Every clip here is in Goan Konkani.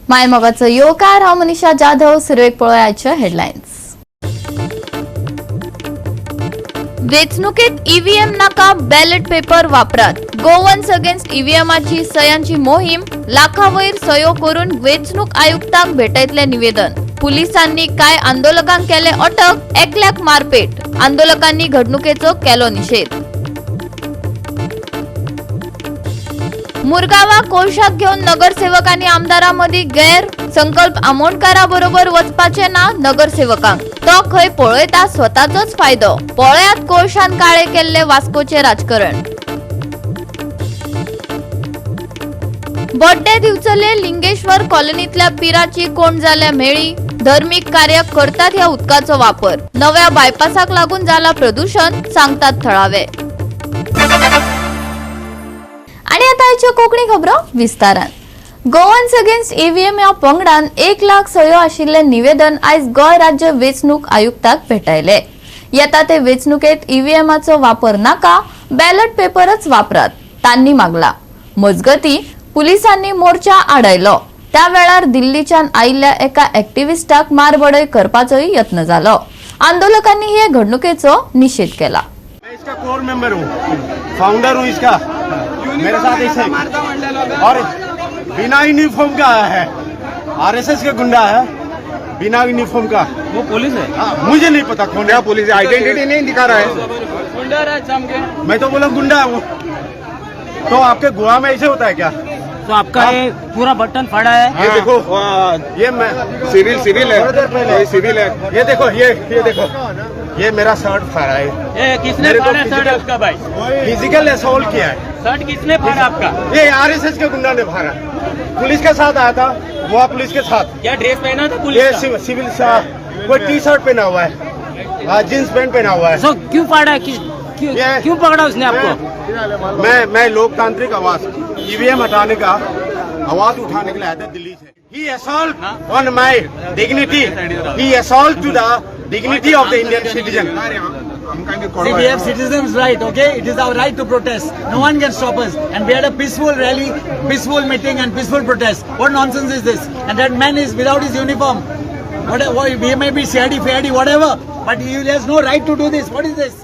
मायमोगाचो येवकार. हांव मनीषा जाधव. सुरवेक पळोवया हेडलायन्स. वेंचणुकेत ईव्हीएम नाका, बॅलेट पेपर वापरात. गोवन्स अगेन्स्ट ईव्हीएमाची सयांची मोहीम. लाखावयर सयो करून वेंचणूक आयुक्तांक भेटयतले निवेदन. पुलिसांनी काय आंदोलकांक केले अटक, एकल्याक मारपेट. आंदोलकांनी घडणुकेचो केलो निशेध. मुरगांवा कोळशाक घेवन नगरसेवक आणि आमदारांमदीं गैर संकल्प. आमोणकारा बरोबर वचपाचे ना नगरसेवकांक. तो खंय पळयता स्वताचोच फायदो. पळयात कोळशान काळे केल्ले वास्कोचे राजकारण. बड्डे दिवचले लिंगेश्वर कॉलनीतल्या पिराची कोण जाल्या मेळी. धर्मीक कार्य करतात ह्या उदकाचो वापर. नव्या बायपासाक लागून जाला प्रदूषण, सांगतात थळावे. आणि आता आयच्यो कोंकणी खबरो विस्तारान. गोवन्स अगेन्स्ट ईव्हीएम ह्या पंगडान 1 लाख सयो आशिल्ले निवेदन आयज गोंय राज्य वेंचणूक आयुक्ताक भेटयले. येता ते वेंचणुकेत ईव्हीएमाचो वापर नाका, बॅलट पेपरच वापरात, तांणी मागला. मजगती, पुलिसांनी मोर्चा आडायलो. त्या वेळार दिल्लीच्यान आयिल्ल्या एका एक्टिविस्टाक मारबडय करपाचोय यत्न जालो. आंदोलकांनी हे घडणुकेचो निशेध केला. मैं इसका कोर मेंबर हूँ, फाउंडर हूँ इसका. मेरे साथ ऐसे और बिना यूनिफॉर्म का आया है. आरएसएस का गुंडा है, बिना यूनिफॉर्म का. वो पुलिस है? हाँ, मुझे नहीं पता कौन है. पुलिस आइडेंटिटी नहीं दिखा रहा है. मैं तो बोला गुंडा है वो. तो आपके गोवा में ऐसे होता है क्या? तो आपका ये पूरा बटन फाड़ा है. ये देखो, ये मैं सिविल सिविल है. थोड़ी देर पहले. वही सिविल है. ये देखो, ये देखो, ये मेरा शर्ट फाड़ा है. ये किसने मेरे को फाड़ा शर्ट physical- आपका भाई? फिजिकल असोल्ट किया है. शर्ट किसने फाड़ा आपका? ये आरएसएस के गुंडा ने फाड़ा. पुलिस के साथ आया था, गोवा पुलिस के साथ. क्या ड्रेस पहना था ये पुलिस का? सिविल सा कोई टी शर्ट पहना हुआ है, हाँ, जींस पैंट पहना हुआ है. सो क्यों फाड़ा है? क्यों क्यों पकड़ा उसने आपको? मैं लोकतांत्रिक आवाज, ईवीएम हटाने का आवाज उठाने के लिए आया था दिल्ली से. He assault on my dignity. He assault to the dignity of the Indian citizen. See, we have citizens' right, okay? It is our right to protest. No one can stop us. And we had a peaceful rally, peaceful meeting, and peaceful protest. What nonsense is this? And that man is without his uniform. What, he may be CID, FID, whatever, but he has no right to do this. What is this?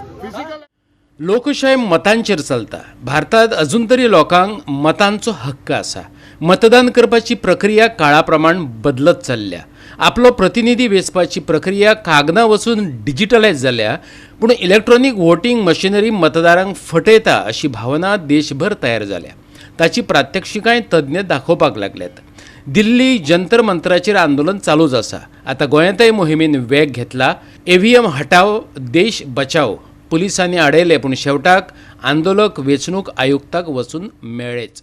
लोकशाय मतांचेर चलता. भारतांत अजून तरी लोकांक मतांचो हक्क आसा. मतदान करपाची प्रक्रिया काळा प्रमाण बदलत चल्ल्या. आपलो प्रतिनिधी वेंचपाची प्रक्रिया कागदां वचून डिजिटलायज जाल्या, पूण इलेक्ट्रॉनीक वोटींग मशिनरी मतदारांक फटयता अशी भावना देशभर तयार जाल्या. ताची प्रात्यक्षिकांय तज्ञ दाखोवपाक लागल्यात. दिल्ली जंतर मंतराचेर आंदोलन चालूच आसा. आतां गोंयांतय मोहिमेन वेग घेतला. ईव्हीएम हटाव, देश बचाव. पुलिसांनी आडयले, पूण शेवटाक आंदोलक वेंचणूक आयुक्ताक वचून मेळ्ळेच.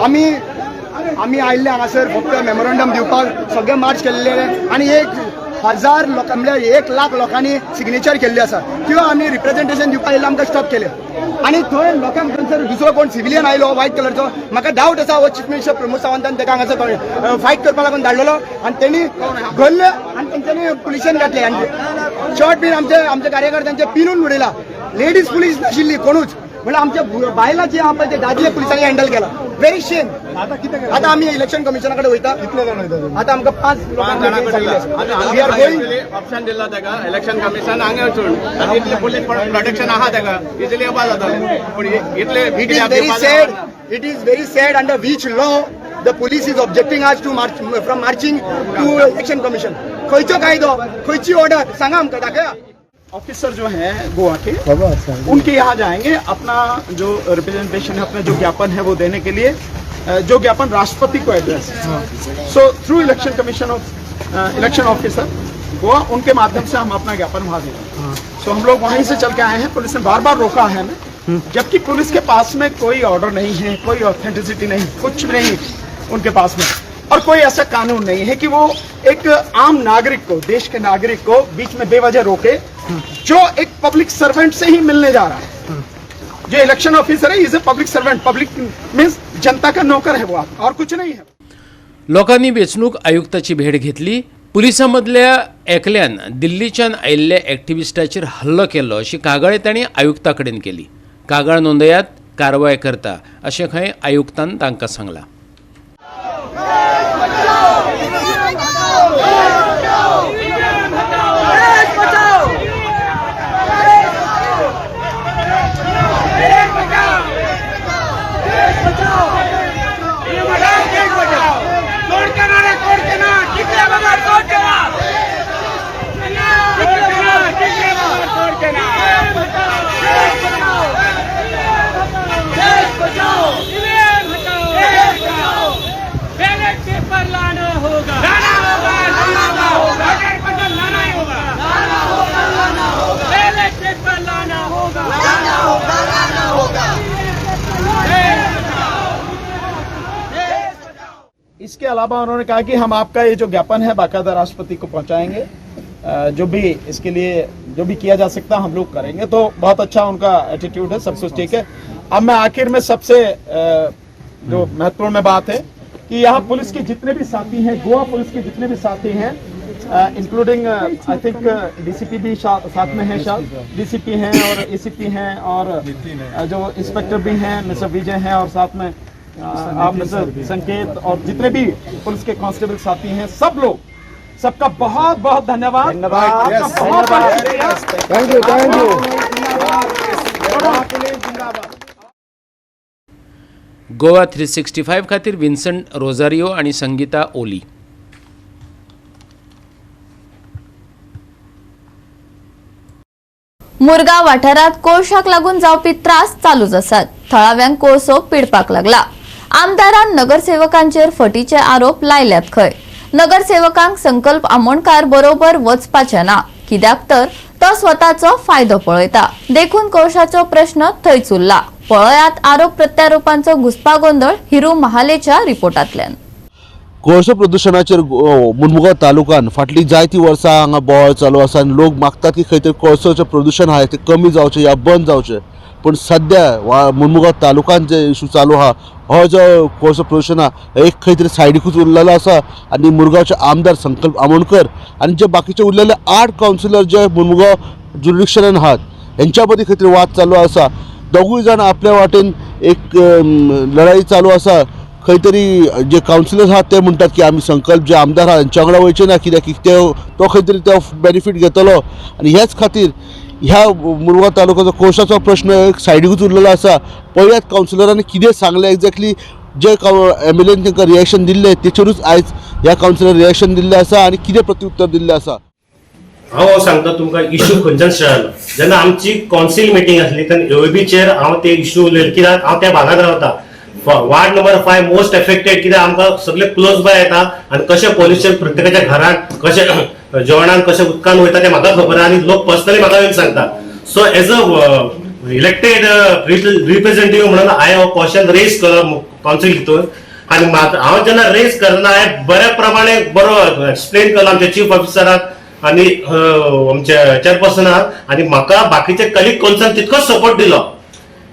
आमी आमी आयिल्ले हांगासर फक्त मेमोरंडम दिवपाक. सगळे मार्च केल्ले आनी 1,000 लोकां, म्हणल्यार 1 लाख लोकांनी सिग्नेचर केल्ले आसा. त्यो आमी रिप्रेझेंटेशन दिवपाक आयिल्ले, आमकां स्टॉप केले आनी थंय लोकांक थंयसर दुसरो कोण सिविलियन आयलो व्हायट कलरचो. म्हाका डावट आसा, हो चीफ मिनिस्टर प्रमोद सावंतान ताका हांगासर फायट करपाक लागून धाडलेलो आनी तेणी धरले आनी तेंच्यांनी पुलिशेन घातले आनी शर्ट बीन आमचे आमच्या कार्यकर्त्यांचे पिनून उडयला. लेडीज पुलीस नाशिल्ली कोणूच, म्हणल्यार आमच्या बायलां जी आहा पळय, ते दादले पुलिसांनी हँडल केला. Very shame. आता आमी इलेक्शन कमिशना कडेन वयता. कितले जाण वयता? आता आमकां पांच लोकांक we are going. Option दिला ताका इलेक्शन कमिशन हांगा वचून आनी इतले पुलीस प्रोटेक्शन आहा ताका, इजिली येवपा जातालें, पूण इतले It is very sad. It is very sad, under which law the police is objecting us to march from marching to election commission. खंयचो कायदो, खंयची ऑर्डर, सांगा आमकां, दाखया. ऑफिसर जो हैं गोवा के, उनके यहाँ जाएंगे अपना जो रिप्रेजेंटेशन है, अपना जो ज्ञापन है वो देने के लिए, जो ज्ञापन राष्ट्रपति को address. So through election commission of election officer Goa, उनके माध्यम से हम अपना ज्ञापन वहाँ देंगे. सो हम लोग वहीं से चल के आए हैं. पुलिस ने बार बार रोका है हमें, जबकि पुलिस के पास में कोई ऑर्डर नहीं है, कोई ऑथेंटिसिटी नहीं, कुछ भी नहीं उनके पास में और कोई ऐसा कानून नहीं है कि वो एक आम नागरिक को, देश के नागरिक को बीच में बेवजह रोके, जो एक पब्लिक सर्वेंट से ही मिलने जा रहा है. जो इलेक्शन ऑफिसर है, is a public servant. Public means जनता का नौकर है वो, आप और कुछ नहीं है. लोकांनी वेंचणूक आयुक्ताची भेट घेतली. पुलिसां मदल्या एकल्यान दिल्लीच्यान आयिल्ल्या एक्टिविस्टाचेर हल्लो केल्लो अशी कागाळ तांणी आयुक्ता कडेन केली. कागाळ नोंदयात, कारवाय करता अशें खंय आयुक्तान तांकां सांगलां. इसके अलावा उन्होंने कहा कि हम आपका ये जो ज्ञापन है बाकायदा राष्ट्रपति को पहुंचाएंगे, जो भी इसके लिए जो भी किया जा सकता हम लोग करेंगे। तो बहुत अच्छा उनका एटीट्यूड है, सब कुछ ठीक है। अब मैं आखिर में सबसे जो महत्वपूर्ण बात है कि यहाँ पुलिस के जितने भी साथी हैं, गोवा पुलिस के जितने भी साथी हैं, इंक्लूडिंग I think DCP भी साथ में हैं, शायद डीसीपी हैं और एसीपी हैं और जो इंस्पेक्टर भी हैं मिस्टर विजय हैं और साथ में आप मिस्टर संकेत और जितने भी पुलिस के कांस्टेबल साथी हैं, सब लोग, सबका बहुत बहुत धन्यवाद। आपका बहुत बहुत शुक्रिया। Thank you, thank you. Goa 365 खातीर विन्संट रोजारियो आनी संगीता ओली. मुरगांव वाठारांत कोळशाक लागून जावपी त्रास चालूच आसात. थळाव्यांक कोळसो पिडपाक लागला. आमदारान नगरसेवकांचेर फटीचे आरोप लायल्यात खंय. नगरसेवकांक संकल्प आमोणकार बरोबर वचपाचें ना, कित्याक तर तो स्वताचो फायदो पळयता, देखून कोळशाचो प्रश्न थंयच उरला. पळयात आरोप प्रत्यारोपांचो घुस्पागोंदळ हिरू महालेच्या रिपोर्टांतल्यान. कोळसो प्रदुशणाचेर मुरमुगांव तालुक्यान फाटलीं जायतीं वर्सां हांगा बोवाळ चालू आसा आनी लोक मागतात की खंय तरी कोळसोचें प्रदुशण आहा तें कमी जावचें या बंद जावचें. पूण सद्या मुरमुगांव तालुक्यान जे इशू चालू आहा हो जो कोळसो प्रदुशण आहा एक खंय तरी सायडीकूच उरलेलो आसा आनी मुरगांवचे आमदार संकल्प आमोणकर आनी जे बाकीचे उरलेले 8 कावन्सिलर जे मुरमुगांव ज्युरिडिक्शनान आहात हेंच्या मदीं खंय तरी वाद चालू आसा. दोगूय जाण आपल्या वाटेन एक लढाई चालू आसा. खंय तरी जे कावन्सिलर्स आहात ते म्हणटात की आमी संकल्प जे आमदार आहात हेंच्या वांगडा वयचे ना, कित्याक की ते तो खंय तरी तो बेनिफीट घेतलो आनी हेच खातीर ह्या मुरगांव तालुक्याचो कोळशाचो प्रश्न एक सायडीकूच उरलेलो आसा. पळयात कावन्सिलरांनी कितें सांगलें एक्झॅक्टली, जे एम एल एन तांकां रिएक्शन दिल्लें तेचेरूच आयज ह्या कावन्सिलर रिएक्शन दिल्लें आसा आनी कितें प्रत्युत्तर दिल्लें आसा. हांव सांगता तुमकां इशू खंयच्यान स्टार्ट जालो. जेन्ना आमची कावन्सील मिटींग आसली तेन्ना एओबीचेर हांव ते इशू उलयले, कित्याक हांव त्या भागांत रावता. वार्ड नंबर 5 मोस्ट एफेक्टेड, कित्याक आमकां सगळे क्लोज बाय येता आनी कशें पोल्युशन प्रत्येकाच्या घरांत, कशें जेवणान, कशें उदकान वयता तें म्हाका खबर आहा आनी लोक पर्सनली म्हाका येवन सांगता. So as a elected representative म्हणून हांवें हो क्वेश्चन रेज केलो कावन्सील हितून आनी हांव जेन्ना रेज करतना हांवें बऱ्या प्रमाणे बरो एक्सप्लेन केलो आमच्या चीफ ऑफिसराक आनी आमच्या चेअरपर्सनाक आनी म्हाका बाकीचे कलीग कावन्सिलान तितकोच सपोर्ट दिलो.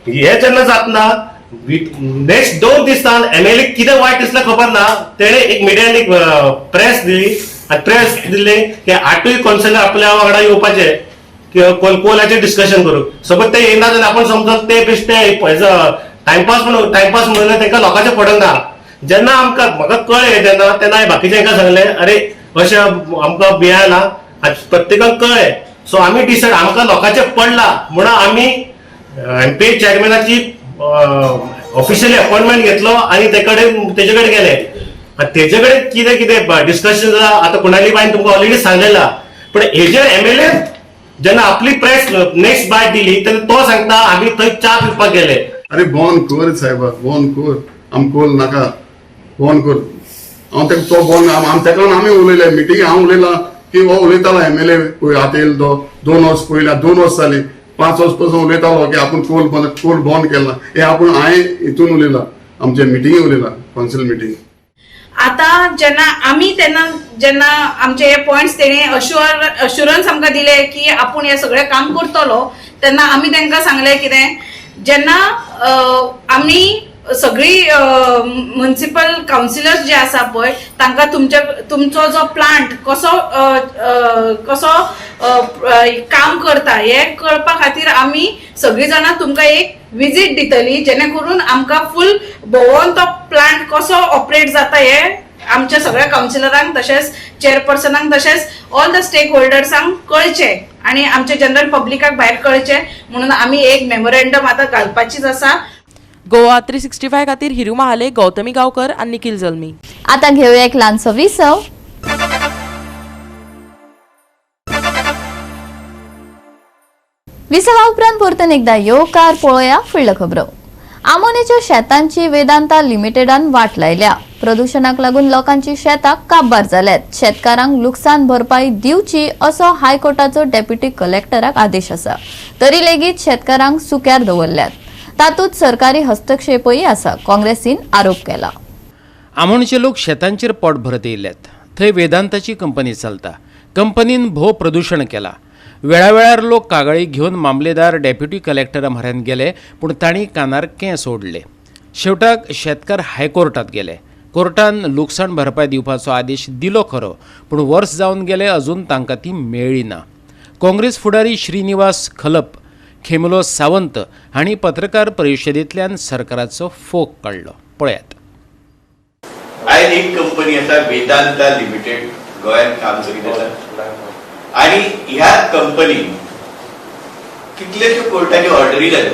हे जेन्ना जातना नेक्स्ट 2 दिसान एम एल ए कितें वायट दिसलें खबर ना, तेणे एक मिडियान एक प्रेस दिली आनी प्रेस दिली की 8 कावन्सिलर आपल्या वांगडा येवपाचे कोलाचेर डिस्कशन करूंक. सपोज ते येयना जाल्यार आपूण समजत ते बेश्टे हेजो टायमपास म्हणून टायमपास म्हणून तांकां लोकांचें पडना. जेन्ना आमकां म्हाका कळ्ळें तेन्ना तेन्ना हांवें बाकीच्यांकां सांगलें अरे अशें आमकां भियाना आनी प्रत्येकाक कळ्ळें. सो आमी डिसायड आमकां लोकांचें पडलां म्हणून आमी एम पी चेअरमॅनाची ऑफिशियली अपॉइंटमेंट घेतलो आनी तेजे कडेन गेले आनी तेजे कडेन कितें कितें डिस्कशन जाला. आतां कुणाली बायन तुमकां ऑलरेडी सांगलेला, पण हेजेर एम एल ए जेन्ना आपली प्रेस नेक्स्ट बायट दिली तेन्ना तो सांगता आमी थंय च्या पिवपाक गेले. अरे बोन कर साहेबा, बोन कर, आम कोल नाका, बोन कर. हांव ताका तो बोन आम ताका आमी उलयले मिटींग, हांव उलयलां की हो उलयतालो एम एल ए पळय आतां येयलो तो 2 वर्स पयलीं, 2 वर्स जालीं, 5 वर्स पासून उलयतालो की आपूण कोल बंद कोल बंद केला. हे आपूण हांवें हितून उलयलां, आमच्या मिटिंगे उलयलां, कावन्सील मिटींग. आतां जेन्ना आमी तेन्ना जेन्ना आमचे हे पॉयंट्स तेणे अश्युरन्स आमकां दिले की आपूण हें सगळें काम करतलो, तेन्ना आमी तांकां सांगलें कितें, जेन्ना आमी सगळी म्युनिसिपल कावन्सिलर्स जे आसा पळय तांकां तुमचो जो प्लांट कसो कसो काम करता हे कळपा खातीर आमी सगळीं जाणां तुमकां एक विजीट दितली, जेणे करून आमकां फूल भोंवोन तो प्लांट कसो ऑपरेट जाता हे आमच्या सगळ्या कावन्सिलरांक तशेंच चेअरपर्सनांक तशेंच ऑल the stake होल्डर्सांक कळचें आनी आमच्या जनरल पब्लिकाक भायर कळचें म्हणून आमी एक मेमोरेंडम आतां घालपाचीच आसा. गोवा 365 खातीर हिरू महाले, गौतमी गावकर आनी निखिल जल्मी. आता घेऊया एक ल्हानसो विसव. विसवा उपरांत परतून एकदा येवकार पळोवया फुडल्यो खबरो. आमोनेच्या शेतांची वेदांता लिमिटेडान वाट लायल्या. प्रदूषणाक लागून लोकांची शेतां काबार जाल्यात. शेतकारांक लुकसाण भरपाई दिवची असो हायकोर्टाचो डेप्युटी कलेक्टराक आदेश आसा. तरी लेगीत शेतकारांक सुक्यार दवरल्यात. तातूंत सरकारी हस्तक्षेपय आसा, काँग्रेसीन आरोप केला. आमोणचे लोक शेतांचेर पोट भरत येयल्यात. थंय वेदांताची कंपनी चलता. कंपनीन भोव प्रदूषण केला. वेळावेळार लोक कागाळी घेवन मामलेदार डेप्युटी कलेक्टरा म्हऱ्यांत गेले, पूण तांणी कानार केंस ओडले. शेवटाक शेतकार हायकोर्टात गेले. कोर्टान लुकसाण भरपाय दिवपाचो आदेश दिलो खरो, पूण वर्स जावन गेले अजून तांकां ती मेळ्ळी ना. काँग्रेस फुडारी श्रीनिवास खलप, खेमलो सावंत हांणी पत्रकार परिशदेंतल्यान सरकाराचो फोग काडलो. पळयात. आयज एक कंपनी आसा वेदांता लिमिटेड, गोंयांत काम करीत आसा आनी ह्या कंपनीन कितलेश्यो कोर्टाच्यो ऑर्डरी जाल्यो.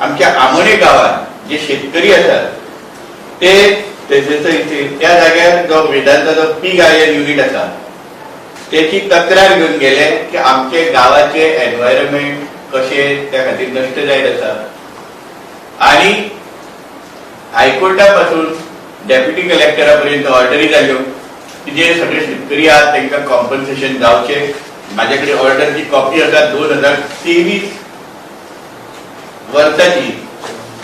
आमच्या आमोणे गांवांत जे शेतकरी आसात ते त्या जाग्यार जो वेदांताचो पीग आयर्न युनीट आसा तेची तक्रार घेवन गेले की आमचे गांवाचे एनवायरमेंट कशें त्या खातीर नश्ट जायत आसा आनी हायकोर्टा पासून डेप्युटी कलेक्टरा पर्यंत ऑर्डरी जाल्यो की जे सगळे शेतकरी आहात तांकां कॉम्पन्सेशन जावचें. म्हाजे कडेन ऑर्डरची कॉपी आसा 2023 वर्साची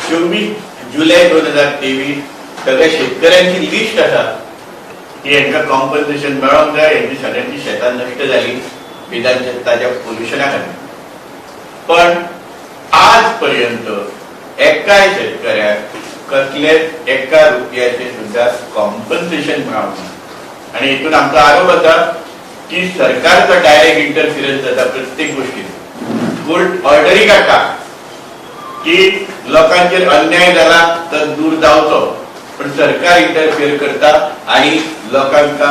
24 जुलय 2023 सगळ्या शेतकऱ्यांची लिस्ट आसा की हांकां कॉम्पन्सेशन मेळोंक जाय. हेंची सगळ्यांची शेतां नश्ट जाली वेदांताच्या पोल्युशना खातीर. पण आज पर्यंत एकाय शेतकऱ्याक कसलेच एका रुपयाचे सुद्धा कॉम्पन्सेशन मेळोंक ना. आनी हितून आमचो आरोप आसा की सरकारचो डायरेक्ट इंटरफिरन्स जाता प्रत्येक गोष्टीन. कोर्ट ऑर्डरी काडटा की लोकांचेर अन्याय जाला तर दूर जावचो, पण सरकार इंटरफियर करता आनी लोकांक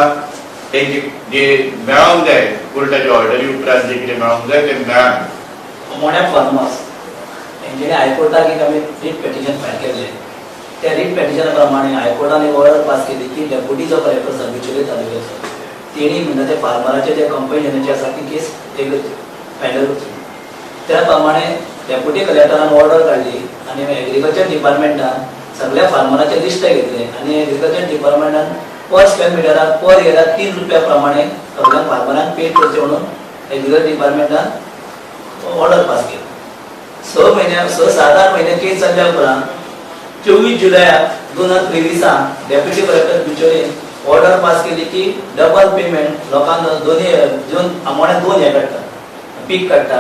ते जे मेळोंक जाय कोर्टाच्या ऑर्डरी उपरांत जे कितें मेळोंक जाय तें मेळना. आमोण्या फार्मर्स हेंच्यांनी हायकोर्टाक एक आमी रीट पेटिशन फायल केल्लें. त्या रीट पेटिशना प्रमाणे हायकोर्टान एक ऑर्डर पास केली की डेप्युटी जो कलेक्टर आसा बिचोले तालुक्याचो तेणी म्हणटा ते फार्मराचे जे कंप्लेनचे आसा ती केस हे करची, फायनल करची. त्या प्रमाणे डेप्युटी कलेक्टरान ऑर्डर काडली आनी एग्रीकल्चर डिपार्टमेंटान सगळ्या फार्मराचे लिस्ट घेतले आनी एग्रीकल्चर डिपार्टमेंटान पर स्क्वेअर मिटराक पर इयराक 3 रुपया प्रमाणे सगळ्या फार्मरांक पेड करचे म्हणून एग्रीकल्चर डिपार्टमेंटान ऑर्डर पास केली. 6 महिन्या 6-7-8 महिने केस चल्ल्या उपरांत 24 जुलयाक 2023 डेप्युटी कलेक्टर बिचोले ऑर्डर पास केली की डबल पेमेंट लोकांक दोनी दोन आमोण्या दोन हे काडटा पीक काडटा,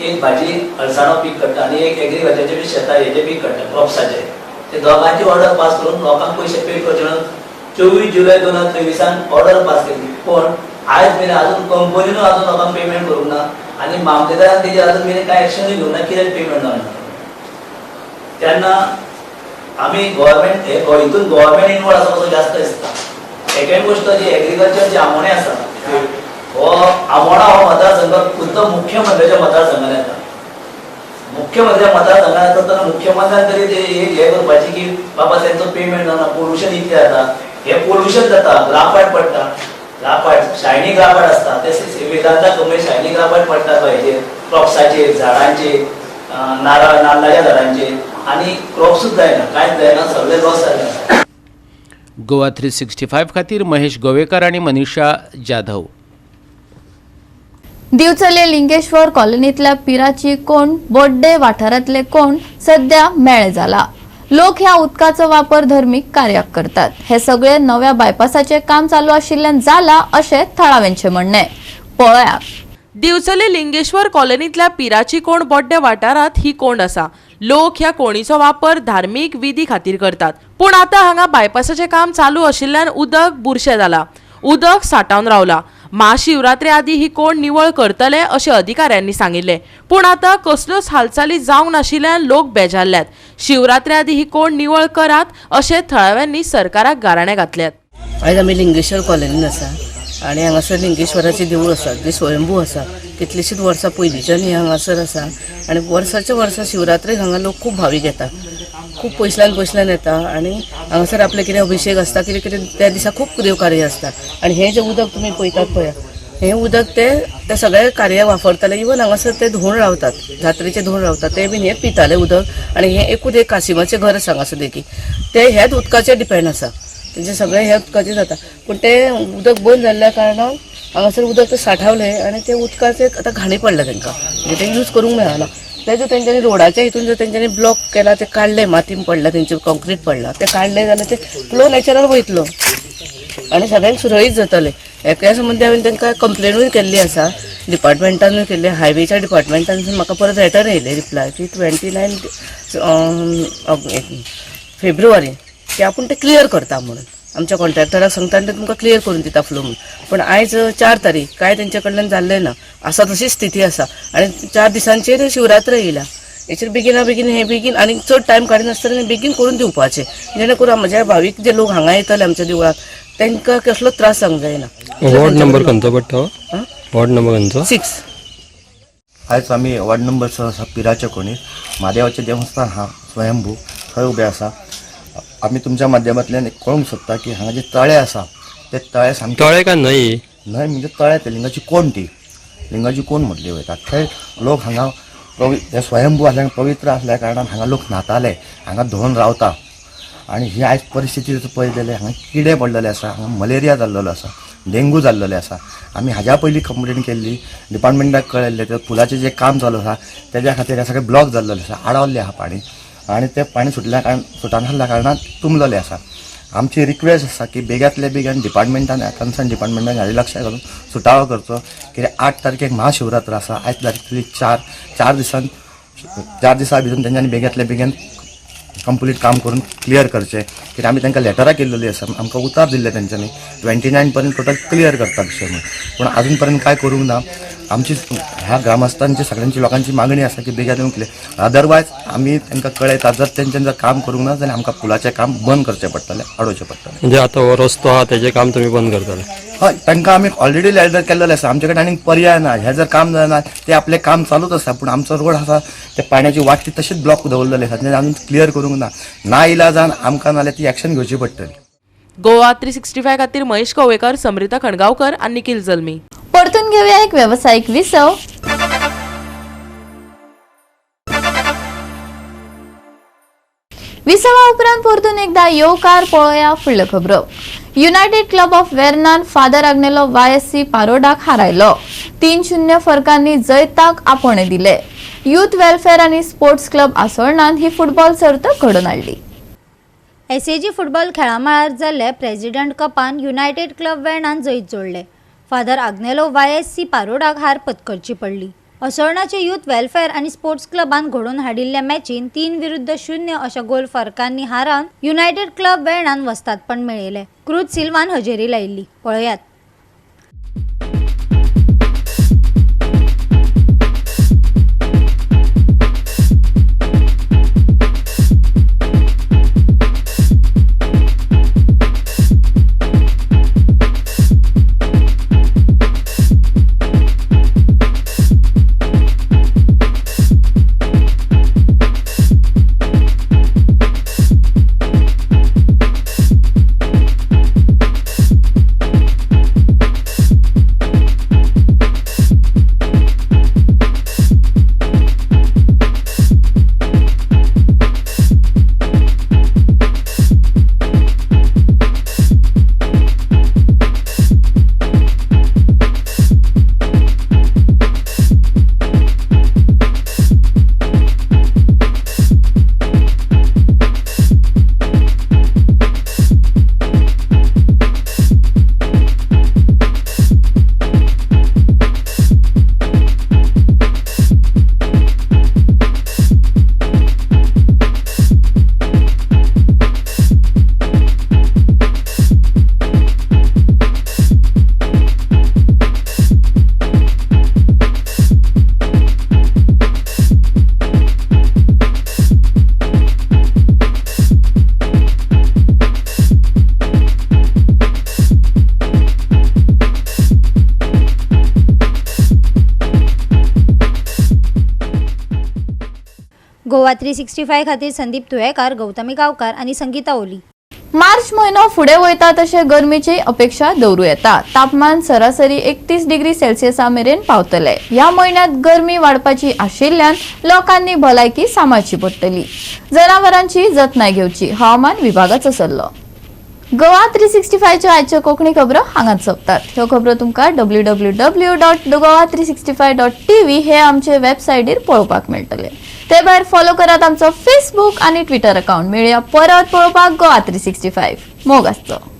एक भाजी अळसाणो पीक काडटा आनी एक एग्रीकल्चरचे बी शेतां हेजे पीक काडटा क्रॉप्साचे. ते दोगांची ऑर्डर पास करून लोकांक पयशे पेड करचे म्हणून 24 जुलय 2023 ऑर्डर पास केली. पण आयज मेरेन अजून कंपनीनूय अजून लोकांक पेमेंट करूंक ना आनी मामलेदारान तेजेर अजून मेरेन कांय एक्शनूय घेवंक ना, कित्याक पेमेंट जावना. तेन्ना आमी गव्हर्मेंट हे हितून गव्हर्मेंट इनवॉल्व आसा असो जास्त दिसता. सेकंड गोश्ट जी एग्रीकल्चर जे आमोणे आसा हो आमोणा हो मतदारसंघ खुद्द मुख्यमंत्र्याच्या मतदारसंघात येता. मुख्यमंत्र्याच्या मतदारसंघात येता तेन्ना मुख्यमंत्र्यान तरी ते एक हें करपाचें की बाबा तेंचो पेमेंट जावना, पोल्युशन इतलें जाता, हें पोल्युशन जाता, ग्राफायट पडटा, ग्राफायट शायनी ग्राफायट आसता ते वेदांता कंपनी शायनी ग्राफायट पडटा हेजेर क्रॉप्साचेर, झाडांचेर, नारळ नाल्लाच्या झाडांचेर आनी क्रॉप्सूच जायना, कांयच जायना, सगळें लॉस जालें. गोवा 365 खातीर महेश गोवेकर आनी मनीषा जाधव. दिवचले लिंगेश्वर कॉलनीतल्या पिराची कोंड बोड्डे वाठारांतले कोंड सध्या मेळे जाला. लोक ह्या उदकाचो वापर धर्मीक कार्याक करतात. हे सगळे नव्या बायपासाचे काम चालू आशिल्ल्यान जाला अशें थळाव्यांचें म्हणणें. पळया. दिवचले लिंगेश्वर कॉलनींतल्या पिराची कोंड बोड्डे वाठारांत ही कोंड आसा. लोक ह्या कोणीचो वापर धार्मीक विधी खातीर करतात, पूण आतां हांगा बायपासाचें काम चालू आशिल्ल्यान उदक बुरशें जालां. उदक साठावन रावला. महाशिवरात्रे आदी ही कोंड निवळ करतले अशें अधिकाऱ्यांनी सांगिल्लें, पूण आतां कसल्योच हालचाली जावंक नाशिल्ल्यान लोक बेजारल्यात. शिवरात्रे आदी ही कोंड निवळ करात अशें थळाव्यांनी सरकाराक गाराणें घातल्यात. आयज आमी लिंगेश्वर कॉलनीन आसा आनी हांगासर लिंगेश्वराचें देवूळ आसा, जें स्वयंभू आसा. कितलींशींच वर्सां पयलींच्यान हें हांगासर आसा आनी वर्साच्या वर्सा शिवरात्रेक हांगा लोक खूब भावीक येता, खूब पयसल्यान पयसल्यान येता आनी हांगासर आपलें कितें अभिशेक आसता, कितें कितें त्या दिसा खूब देवकार्य आसता. आनी हें जें उदक तुमी पळयतात पळय, हें उदक ते त्या सगळ्या कार्याक वापरताले. इवन हांगासर ते धुवन रावतात, जात्रेचे धुवन रावतात, ते बीन हें पिताले उदक. आनी हें एकूच एक कासिमाचें घर आसा हांगासर देखी, ते ह्याच उदकाचेर डिपेंड आसा, तेंचे सगळें ह्या उदकाचेर जाता. पूण तें उदक बंद जाल्ल्या कारणान हांगासर उदक तें साठावलें आनी तें उदकाचें आतां घाणी पडलें तांकां, म्हणजे तें यूज करूंक मेळना. तें जर तेंच्यांनी रोडाच्या हितून जर तेंच्यांनी ब्लॉक केला, तें काडलें, मातीन पडलां, तेंचेर कॉन्क्रीट पडलां, तें काडलें जाल्यार तें फ्लो नॅचरल वयतलो आनी सगळ्यांक सुरळीत जातलें. हेका संबंदी हांवें तांकां कंप्लेनूय केल्ली आसा, डिपार्टमेंटानूय केल्ली, हायवेच्या डिपार्टमेंटानसून म्हाका परत लेटर येयलें रिप्लाय की 29 फेब्रुवारी की आपूण तें क्लियर करता म्हणून. आमच्या कॉन्ट्रॅक्टराक सांगता आनी ते तुमकां क्लियर करून दिता फ्लो म्हणून. पूण आयज 4 तारीख, कांय तेंच्या कडल्यान जाल्लें ना, आसा तशीच स्थिती आसा. आनी 4 दिसांचेर शिवरात्र येयल्या, हेचेर बेगिना बेगीन हें बेगीन आनी चड टायम काडिनासतना बेगीन करून दिवपाचें, जेणे करून म्हज्या भावीक जे लोक हांगा येतले आमच्या देवळाक तांकां कसलोच त्रास जावंक जायना. वॉर्ड नंबर खंयचो पडटा? वॉर्ड नंबर खंयचो? 6. आयज आमी वॉर्ड नंबर 6 आसा पिराच्या कोणीर म्हादेवाचें देवस्थान आहा स्वयंभू, थंय उबे आसा. आमी तुमच्या माध्यमांतल्यान कळोवंक सोदता की हांगा जे तळे आसा ते तळे सामके तळे काय न्हंय? न्हंय म्हणजे तळे, ते लिंगाची कोण, ती लिंगाची कोण म्हटली वयता. थंय लोक हांगा हे स्वयंभू आसल्या पवित्र आसल्या कारणान हांगा लोक न्हाताले, हांगा धुवन रावता. आनी ही आयज परिस्थिती पळयलेली, हांगा किडे पडलेले आसा, हांगा मलेरिया जाल्लेलो आसा, डेंगू जाल्लेले आसा. आमी हाज्या पयलीं कंप्लेन केल्ली, डिपार्टमेंटाक कळयल्लें. ते पुलाचें जें काम चालू आसा तेज्या खातीर हें सगळें ब्लॉक जाल्लेलें आसा, आडावल्लें आहा पाणी आनी तें पाणी सुटल्या कारण सुटनासल्या कारणान तुंबलेलें आसा. आमची रिक्वेस्ट आसा की बेग्यांतल्या बेगीन डिपार्टमेंटान, कन्सर्न डिपार्टमेंटान हाजेर लक्ष घालून सुटावो करचो. कित्याक 8 तारखेक महाशिवरात्र आसा, आयज तारीख जाली 4, 4 दिसां भितर तेंच्यांनी बेग्यांतल्या बेगीन कंप्लीट काम करून क्लियर करचें. कित्याक आमी तांकां लेटरां केल्लेली आसा, आमकां उतार दिल्लें तेंच्यांनी 29 पर्यंत टोटल क्लियर करता अशें म्हणून, पूण आजून पर्यंत कांय करूंक ना. आमची ह्या ग्रामस्थांची सगळ्यांची लोकांची मागणी आसा की बेगीन क्लियर, अदरवायज आमी तांकां कळयता जर तेंच्यांनी जर काम करूंक ना जाल्यार आमकां पुलाचें काम बंद करचें पडटलें, आडोवचें पडटलें. म्हणजे आतां हो रस्तो आहा तेजें काम तुमी बंद करतले? हय, तांकां आमी ऑलरेडी लेटर केल्लेलें आसा, आमचे कडेन आनीक पर्याय ना. हें जर काम जायना तें आपलें काम चालूच आसा, पूण आमचो रोड आसा ते पाण्याची वाट ती तशीच ब्लॉक दवरलेली आसा, तें आजून क्लियर करूंक ना. ना इलाजान आमकां नाल्यार ती एक्शन घेवची पडटली. गोवा 365 खातीर महेश कवेकर, समृता खणगांवकर आनी निखिल जल्मी. परतून घेऊया एक व्यावसायिक विसव. विसवा उपरांत परतून एकदा येवकार पळोवया फुडल्यो खबरो. युनायटेड क्लब ऑफ वेर्नान फादर आग्नेलो YSC पारोडाक हारायलो. 3-0 फरकांनी जैताक आपोवणें दिलें. युथ वेलफेअर आनी स्पोर्ट्स क्लब आसोळणान ही फुटबॉल सर्त घडोवन हाडली. SAG football खेळामळार जाल्ले प्रेसिडेंट कपान युनायटेड क्लब वेर्णान जैत जोडले. फादर आग्नेलो YSC पारोडाक हार पत्करची पडली. असोळणाचे युथ वेलफेअर आनी स्पोर्ट्स क्लबान घडोवन हाडिल्ल्या मॅचीन 3-0 अशा गोल फरकांनी हारान युनायटेड क्लब वेर्णान वस्तादपण मेळयलें. क्रूज सिल्वान हजेरी लायिल्ली. पळयात. गोवा 365 खातीर संदीप तुयेकार, गौतमी गांवकार आनी संगीता ओली. मार्च म्हयनो फुडें वयता तशें गरमेची अपेक्षा दवरूं येता. तापमान सरासरी 31 डिग्री सेल्सियसा मेरेन पावतले. ह्या म्हयन्यांत गरमी वाडपाची आशिल्ल्यान लोकांनी भलायकी सांबाळची पडटली. जनावरांची जतनाय घेवची, हवामान विभागाचो सल्लो. गोवा 365च्यो आयच्यो कोंकणी खबरो हांगाच सोंपतात. ह्यो खबरो तुमकां www.goa365.tv हे आमचे वेबसायटीर पळोवपाक मेळटले. ते भायर फॉलो करात आमचो फेसबूक आनी ट्विटर अकाउंट. मेळया परत पळोवपाक गोवा 365. मोग आसचो.